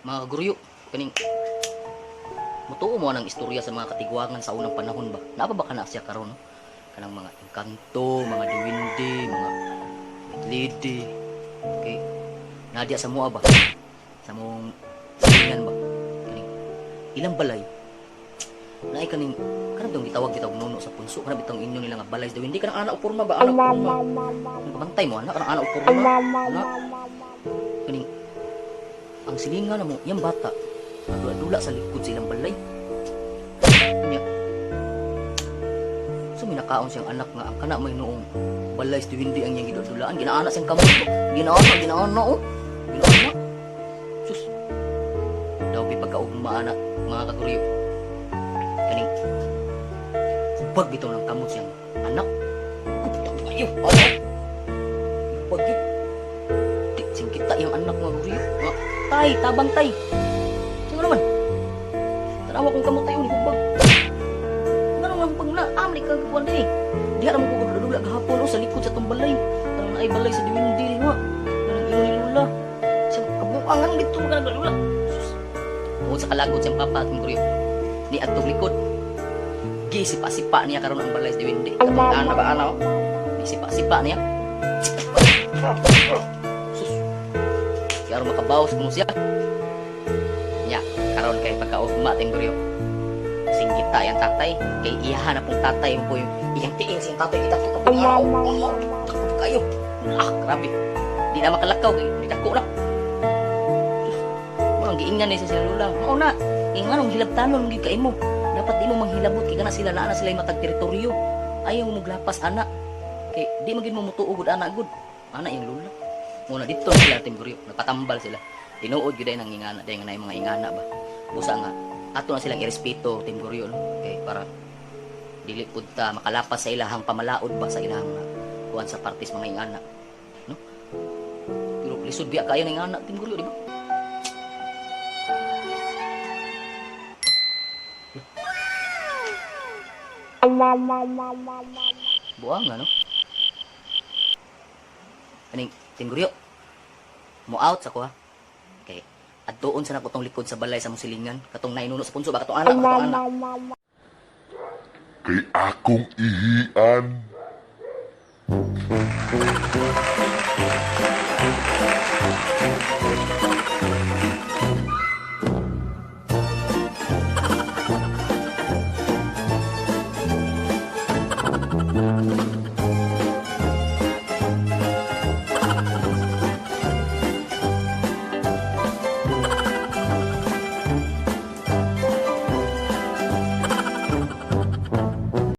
Mga kaguryo, kaning mutuo mo ang istorya sa mga katigwangan sa unang panahon ba? Naa pa ba kana siya karon, no? Kanang mga engkanto, mga duwende, mga lady. Okay. Nadia sa mua ba? Sa mong silingan ba? Kaning ilang balay naay kaning kanang dong gitawag bitaw nuno sa punso, kanang bitong inyo nila nga balay sa duwende, kanang ana og porma ba, ana og porma. Kung kabantay mo ana, kanang ana og porma. Ana kaning ang silingan na mo, yang bata dula-dula sa likod sa ilang balay. Nya. So minakaon siyang anak nga ang kana may noong balay sa duwende ang iyang gidulaan. Ginaana siyang kamot. Ginaana, ginaana oh. Ginaana. Sus. Daw pi pagkaugma ana, mga kaguryo. Kaning hubag bitaw ng kamot siyang anak. Gupta kayo. Ano? Hubag yun. Di, singkita yung anak, mga kaguryo. Nga, tay, tabang tay. Sino naman? Tanawa kong kamot tayo ni hubag. Nga nga hubag na, amli ka kuwan din eh. Diha ra mo ko dula gahapon oh, sa likod sa tong balay. Kanang naay balay sa duwende rin nga. Kanang ingon ni Lula. Sa kabuangan dito mga nagdula. Sus. Tungod sa kalagot siyang papa at guryo. Ni adtong likod. Gisipa-sipa niya karon ang balay sa duwende. Katong ana ba ana oh. Gisipa-sipa niya. Sus. Kaya aron makabawas kuno siya. Nya, karon kay pagkaugma ting guryo. Singgita yang tatay, kay iyahan na pong tatay po yung iyang tiil siyang tatay itako ka pong araw. Oh, dako kayo. Ah, grabe. Di na makalakaw kay di dako na. Sus, mo ang giingnan ni sa sila lula. Mao na, ingan ang hilabtanon gyud kay mo. Dapat di mo manghilabot kay kana sila naa na sila matag teritoryo. Ayaw mo maglapas ana. Kay di man gyud mo mutuo gud ana gud. Ana yung lula. Muna dito na sila, Team Guryo, nagpatambal sila. Tinuod gyud ay nang ingana, dahil nga na yung mga ingana ba. Busa nga ato na silang irespeto, Team Guryo, no? Kay para dili pud ta makalapas sa ilahang pamalaod ba, sa ilahang kuan sa partis mga ingana, no? Pero lisod biya kayo ng ingana, Team Guryo, di ba? Buang nga, no? Kaning Team Guryo, mo out sa ko ha. Kay adtuon sa nako tong likod sa balay sa mong silingan, katong nainuno sa punso ba, katong anak, katong anak. Kay akong ihian.